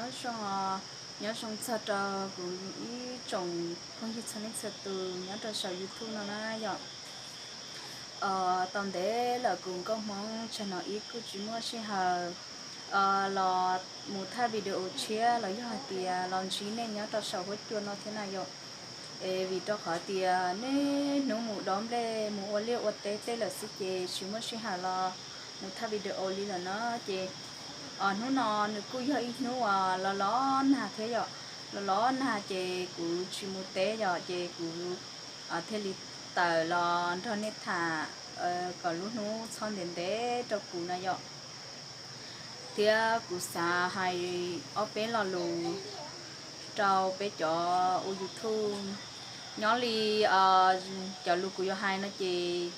Nyob zoo, nyob zoo txog rau kuv ib tsoom phooj ywg txhua leej txhua tus nyob rau saum YouTube no na yom. Tau ntev lawm kuv nkauj Hmoob tsag no ib kuj tsis muaj sij hawm los mus thaj video tshiab los yog hais tias los ntsib nej nyob rau saum huab cua no thiab na yom. Es vim rau qhov tias niaj hnub mus dob nplej mus ua liaj ua teb tej lawm xwb ces tsis muaj sij hawm los mus thaj video li lawm na. Ces hnub no nws kuj yog ib hnub uas los los nag thiab yom, los los nag ces kuv tsis mus teb yom, ces kuv thiaj li tawm los nrog nej tham kom lub hnub txhob ntev ntev rau kuv no yom. Thiab kuv xav hais ob peb lo lus rau peb cov ua YouTube. Nyob li cov lus kuv yuav hais no ces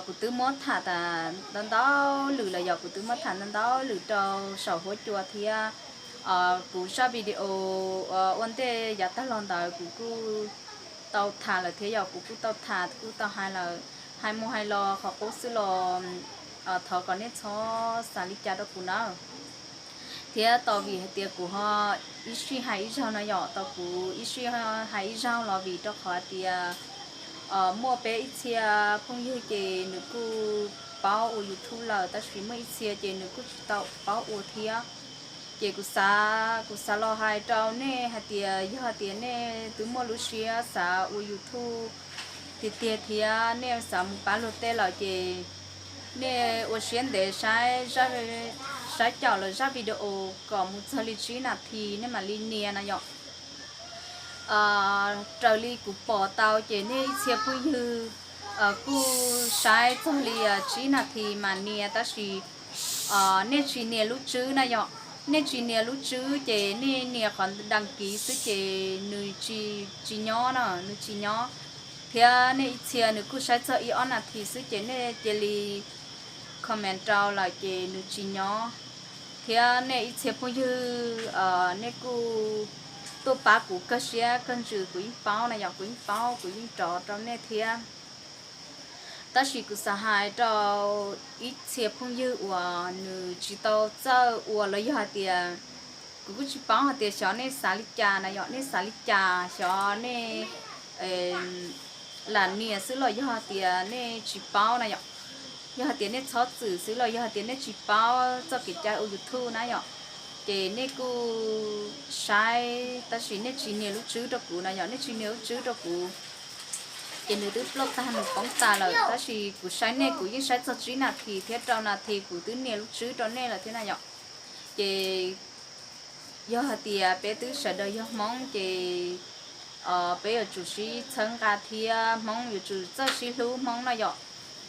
kuv twb muab tham tas ntau ntau lwm lawm yom, kuv twb muab tham ntau ntau lwm rau saum huab cua thiab. Kuv zaj video ua ntej yav tag los ntawd kuv kuj tau tham lawm thiab yom, kuv kuj tau tham kuj tau hais lawm, hais mus hais los qhov qub xwb los thov kom nej txhob xav li cas rau kuv na. Thiab tau vim hais tias kuv ho ib sij hais ib zaug no yom, tau kuv ib sij hais ib zaug los vim rau qhov hais tias muaj peb ib txhia phooj ywg ces nws kuj paub ua YouTube lawm tab sis muaj ib txhia ces nws kuj tsis tau paub ua thiab. Ces kuv xav, kuv xav los hais rau nej hais tias yog hais tias nej twb muaj lub siab xav ua YouTube tiag tiag thiab nej xav mus pab luag tej lawm ces nej ua siab ntev saib, saib caum lawv zaj video kom mus txog li tsib nas this nej mam li nias na yom. Raws li kuv pom tau ces nej ib txhia phooj ywg kuj saib txog li tsib nas this mas nias tab sis nej tsis nias lub tswb na yom. Nej tsis nias lub tswb ces nej nias qhov đăng ký xwb ces nws tsis, tsis nyob na, nws tsis nyob. Thiab nej ib txhia nws kuj saib txog ib ob nas this xwb ces nej cia li comment rau lawm ces nws tsis nyob. Thiab nej ib txhia phooj ywg nej kuj tuaj pab kuv kawg siab kawg ntsws kuv yeej paub na yom, kuv yeej paub kuv yeej rov rau nej thiab. Tab sis kuv xav hais rau ib txhia phooj ywg uas nws tsis tau txawj ua los yog hais tias kuv kuj tsis paub hais tias xyov nej xav li cas na yom, nej xav li cas xyov nej lam nias xwb los yog hais tias nej tsis paub na yom. Yog hais tias nej txhob txwm xwb los yog hais tias nej tsis paub txoj kev cai ua YouTube na yom, ces nej kuj saib tab sis nej tsis nias lub tswb rau kuv na yom, nej tsis nias lub tswb rau kuv ces nws twb ploj tag nws poob tas lawm. Tab sis kuv saib nej kuv yeej saib txog tsib nas this thiab rau nas this kuv twb nias lub tswb rau nej lawm thiab na yom. Ces yog hais tias peb twb sawv daws yog Hmoob ces peb yuav tsum sib txhawb nqa thiab Hmoob yuav tsum txawj sib hlub Hmoob na yom.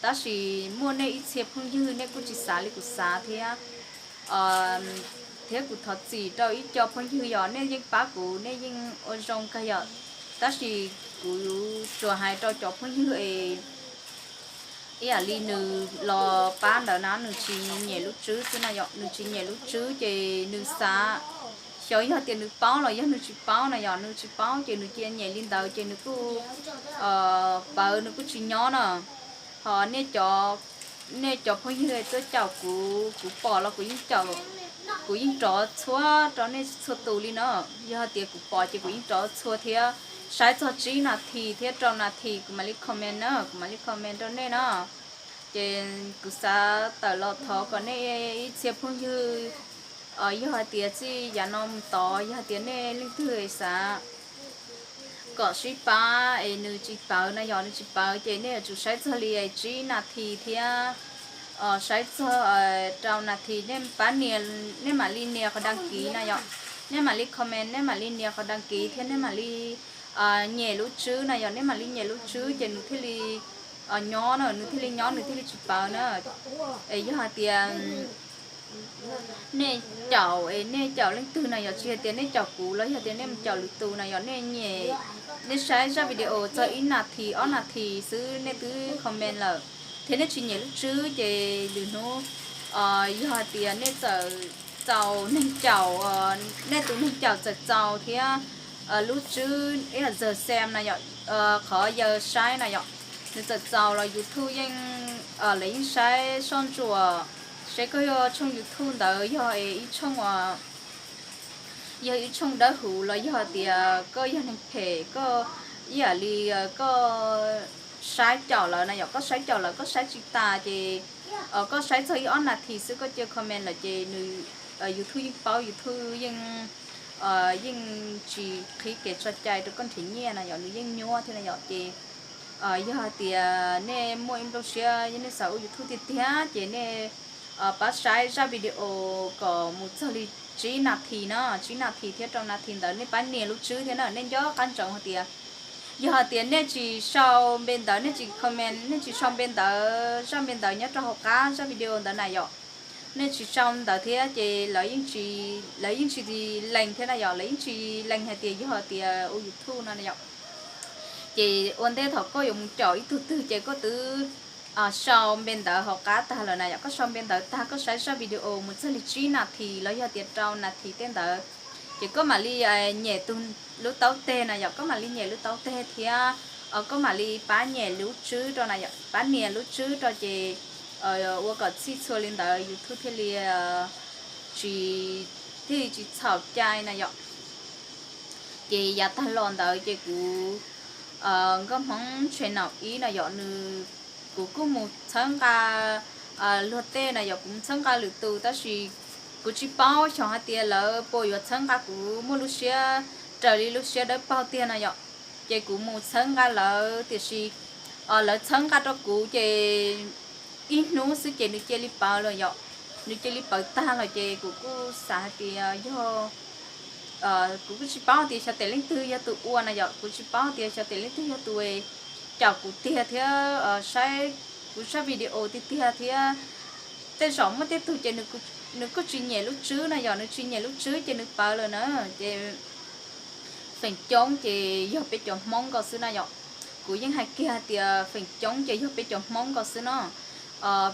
Tab sis muaj nej ib txhia phooj ywg nej kuj tsis xav li kuv xav thiab. Thiab kuv thov txim rau ib co phooj ywg yom, nej yeej pab kuv nej yeej ua zoo kawg yom, tab sis kuv tsuas hais rau cov phooj ywg es ib yam li nws los pab ntawd na nws tsis nyem lub tswb xwb na yom, nws tsis nyem lub tswb ces nws xav, xyov yog tias nws paub los yog nws tsis paub na yom, nws tsis paub ces nws cia nyem li ntawd ces nws kuj pawv nws kuj tsis nyob na. Ho nej cov, nej cov phooj ywg tuaj caum kuv, kuv pom los kuv yeej caum, kuv yeej rov txhua rau nej txhua tus li na. Yog hais tias kuv pom ces kuv yeej rov txhua thiab. Saib txog tsib nas this thiab rau nas this kuv mam li comment na, kuv mam li comment rau nej na. Ces kuv xav tawm los thov kom nej ib txhia phooj ywg, yog hais tias txij yav no mus tod yog hais tias nej leej twg xav kom sib pab es nws tsis pawv na yom, nws tsis pawv ces nej yuav tsum saib txog li tsib nas this thiab saib txog rau nas this nej pab nias, nej mam li nias qhov đăng ký na yom, nej mam li comment, nej mam li nias qhov đăng ký thiab nej mam li nyem lub tswb na yom, nej mam li nyem lub tswb ces nws thiaj li nyob na, nws thiaj li nyob nws thiaj li tsis pawv na. Es yog hais tias nej caum es nej caum leej twg na yom, tsis hais tias nej caum kuv los yog tias nej mus caum lwm tus na yom, nej nyem, nej saib zaj video txog ib nas this ob nas this xwb nej twb comment lawm thiab nej tsis nyem lub tswb ces lwm hnub yog hais tias nej txawm txaus neeg caum, nej tus neeg caum txawm txaus thiab lub tswb ib yam zag xem na yom, qhov yaws saib na yom, nws txawm txaus los YouTube yeej, lawv yeej saib soj ntsuam seb koj yog tshooj YouTube ntawd yog es ib tshooj uas yog ib tshooj dawb huv los yog tias koj yog neeg phem, koj ib yam li koj saib caum lawv na yom, koj saib caum lawv koj saib tsis tas ces koj saib txog ib ob nas this xwb koj cia comment lawm ces nws YouTube yeej paub, YouTube yeej yeej tsis qhib kev tso cai rau koj nrhiav nyiaj na yom, nws yeej nyuaj thiab na yom. Ces yog hais tias nej muaj ib nplooj siab nej xav ua YouTube tiag tiag ces nej pab saib zaj video kom mus txog li tsib nas this na, tsib nas this thiab rau nas this ntawd nej pab nias lub tswb thiab na, nej nco qab ntsoov hais tias yog hais tias nej tsis sau npe ntawv, nej tsis comment, nej tsis sau npe ntawv, zaj npe ntawv nyob rau hauv qab zaj video ntawd na yom, nej tsis sau ntawv thiab ces lawv yeej tsis lees thiab na yom, lawv yeej tsis lees hais tias yog tias ua YouTube no na yom. Ces ua ntej thaum koj yuav mus caum ib tug twg ces koj twb sau npe ntawv hauv qab tag lawm na yom, koj sau npe ntawv tag koj saib zaj video mus txog li tsib nas this los yog tias rau nas this tej ntawd ces koj mam li nyem tus lub taub teg na yom, koj mam li nyem lub taub teg thiab koj mam li pab nyem lub tswb rau na yom, pab nias lub tswb rau ces ua kom txhij txhua li ntawd YouTube thiaj li tsis, thiaj li tsis txhaum cai na yom. Ces yav tag los ntawd ces kuv Nkauj Hmoob tshe naum ib no yom, nws, kuv kuj mus txhawb nqa luag tej na yom, kuv mus txhawb nqa lwm tus tab sis kuv tsis paub xyov hais tias lawv puas yuav txhawb nqa kuv muaj lub siab raws li lub siab dawb paug tiag no yom. Ces kuv mus txhawb nqa lawv tiam sis lawv txhawb nqa rau kuv ces ib hnub xwb ces nws cia li pawv lawm yom, nws cia li pawv tag lawm ces kuv kuj xav hais tias yog, kuv kuj tsis paub tias xyov tes leej twg yog tus ua na yom, kuv tsis paub tias xyov tes leej twg yog tus caum kuv tiag thiab saib kuv zaj video tiag tiag thiab. Tej zaum muaj tej tug ces nws kuj tsis nyem lub tswb na yom, nws tsis nyem lub tswb ces nws pawv lawm na. Ces feem coob ces yog peb cov Hmoob nkaus xwb na yom. Kuv yeej hais kiag hais tias feem coob ces yog peb cov Hmoob nkaus xwb no,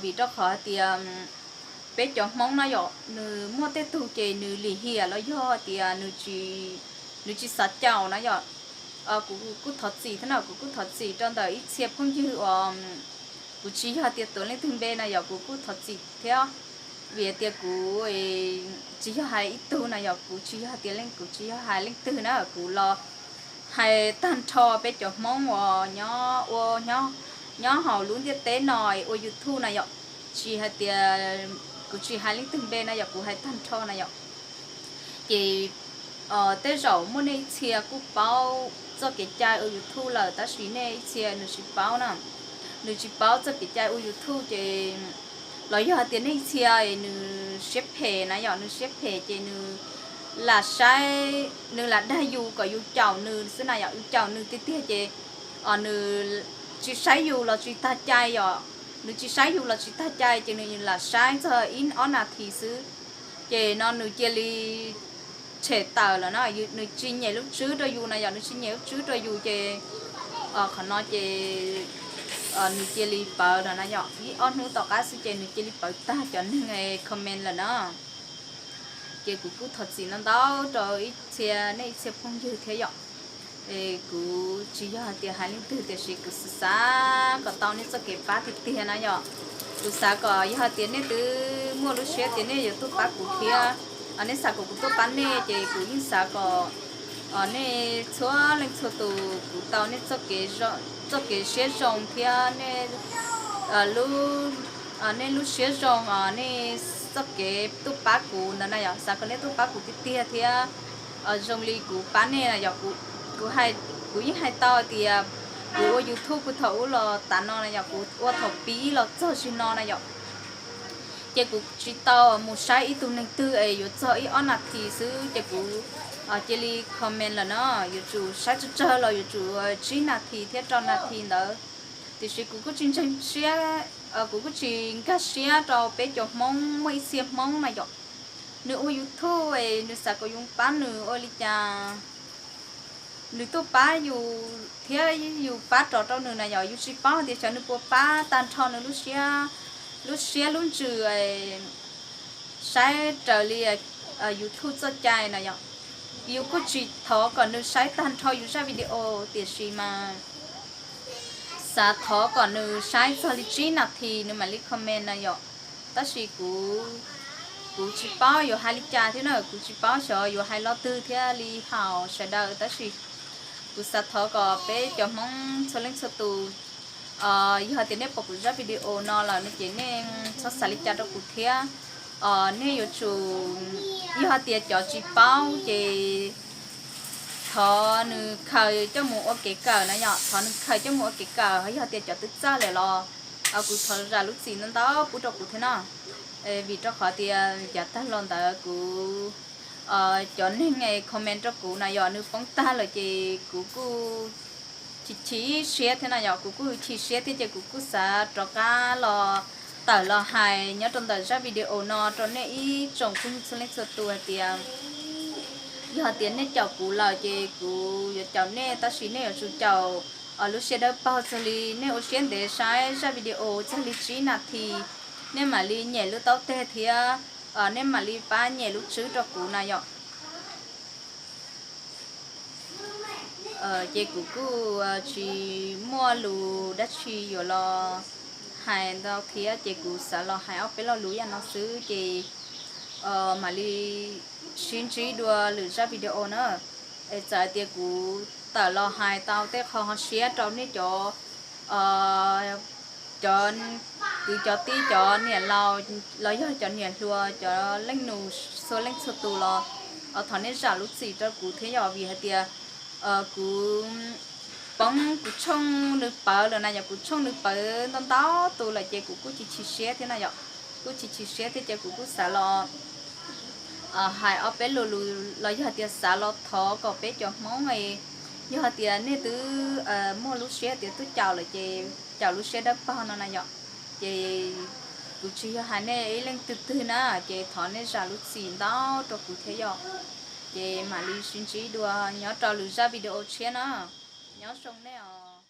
vim rau qhov hais tias peb cov Hmoob na yom, nws muaj tej tug ces nws lim hiam los yog tias nws tsis xav caum na yom. Kuv kuj thov txim thiab no, kuv kuj thov txim rau ntawm ib txhia phooj ywg uas kuv tsis yog tias tuav leej twg npe na yom, kuv kuj thov txim thiab. Vim tias kuv tsis yog hais ib tug na yom, kuv tsis yog tias leej, kuv tsis yog hais leej twg na, kuv los hais tag nrho peb cov Hmoob uas nyob ua, nyob hauv lub ntiaj teb no ua YouTube na yom, tsis hais tias, kuv tsis hais leej twg npe na yom, kuv hais tag nrho na yom. Ces tej zaum muaj nej ib txhia kuj paub txoj kev cai ua YouTube lawm tab sis nej ib txhia nws tsis paub na, nws tsis paub txoj kev cai ua YouTube ces los yog hais tias nej ib txhia nws siab phem na yom, nws siab phem ces nws lam saib, nws lam dag yus kom yus caum nws xwb na yom, yus caum nws tiag tiag ces nws tsis saib yus los tsis tag cai yom, nws tsis saib yus los tsis tag cai ces nws lam saib txog ib ob nas this xwb ces no nws cia li tshem tawm lawm na, nws tsis nyem lub tswb rau yus na yom, nws tsis nyem lub tswb rau yus ces qhov no ces nws cia li pawv lawm na yom, ib ob hnub tom qab xwb ces nws cia li pawv tag cov neeg comment lawm na. Ces kuv kuj thov txim ntau ntau rau ib txhia, nej ib txhia phooj ywg thiab yom. Kuv tsis yog hais tias hais leej twg tiam sis kuv xav xav kom tau nej txoj kev pab tiag tiag na yom. Kuv xav kom yog hais tias nej twb muaj lub siab tias nej yuav tuaj pab kuv thiab, nej xav kom kuv tuaj pab nej ces kuv yeej xav kom nej txhua leej txhua tus kuv tau nej txoj kev, txoj kev siab zoo thiab nej lub, nej lub siab zoo, nej txoj kev tuaj pab kuv ntawd na yom, xav kom nej tuaj pab kuv tiag tiag thiab. Zoo li kuv pab nej na yom, kuv, kuv yeej hais tau tias kuv ua YouTube puag thaum ub los tas no na yom, kuv ua thaum pib los txog zaum no na yom. Ces kuv tsis tau mus saib ib tug neeg twg es yuav txog ib ob nas this xwb ces kuv cia li comment lawm na, yuav tsum saib tsawg tsawg los yuav tsum tsib nas this thiab rau nas this ntawd. Tiam sis kuv kuj tsis ntseeg siab, kuv kuj tsis nkag siab rau peb cov Hmoob, muaj ib txhia Hmoob na yom, nws ua YouTube es nws xav kom yus pab nws ua li cas, nws tuaj pab yus thiab yus pab rov rau nws na yom, yus tsis paub tias xyov nws puas pab tag nrho nws lub siab, lub siab lub ntsws saib raws li YouTube txoj cai na yom. Yus kuj tsis thov kom nws saib tag nrho yus zaj video tiam sis mas xav thov kom nws saib txog li tsib nas this nws mam li comment na yom. Tab sis kuv Kuv tsis paub yuav hais li cas thiab na, kuv tsis paub xyov yuav hais lo twg thiab li hauv sawv daws, tab sis kuv xav thov kom peb cov Hmoob txhua leej txhua tus, yog tias nej pom kuv zaj video no lawm no ces nej txhob xav li cas rau kuv thiab. Nej yuav tsum, yog hais tias cov tsis paub ces thov nws khaws coj mus ua kev kawm na yom, thov nws khaws coj mus ua kev kawm. Yog tias cov twb txawj lawm los kuv thov zam lub txim ntau ntau pub rau kuv thiab no. Vim rau qhov tias yav tag los ntawd kuv, cov neeg comment rau kuv na yom, nws poob tag lawm ces kuv kuj chim chim siab thiab na yom, kuv kuj chim siab thiab ces kuv kuj xav rov qab los tawm los hais nyob rau ntawm zaj video no rau nej ib tsoom phooj ywg txhua leej txhua tus hais tias yog tias nej caum kuv lawm ces kuv yuav caum nej, tab sis nej yuav tsum caum lub siab dawb paug txog li nej ua siab ntev saib zaj video txog li tsib nas this, nej mam li nyem lub taub teg thiab nej mam li pab nyem lub tswb rau kuv na yom. Ces kuv kuj tsis muaj lus dab tsi yuav los hais ntau thiab, ces kuv xav los hais ob peb lo lus yam no xwb ces mam li sib ntsib dua lwm zaj video na. Es txawm tias kuv tawm los hais tau tej qho ho siab rau nej cov, cov kwv cov tij, cov niam laus los yog cov niam hluas, cov leej nus txhua leej txhua tus los thov nej zam lub txim rau kuv thiab yom, vim hais tias kuv poob kuv tshooj nws pawv lawm na yom, kuv tshooj nws pawv ntau ntau tus lawm ces kuv kuj chim chim siab thiab na yom, kuj chim chim siab thiab ces kuv kuj xav los hais ob peb lo lus los yog tias xav los thov kom peb cov Hmoob, yog hais tias nej twb muaj lub siab tias twb caum lawm ces caum lub siab dawb paug no na yom, ces kuv tsis yog hais nej ib leej twg twg na, ces thov nej zam lub txim ntau rau kuv thiab yom, ces mam li sib ntsib dua nyob rau lwm zaj video tshiab na, nyob zoo nej os.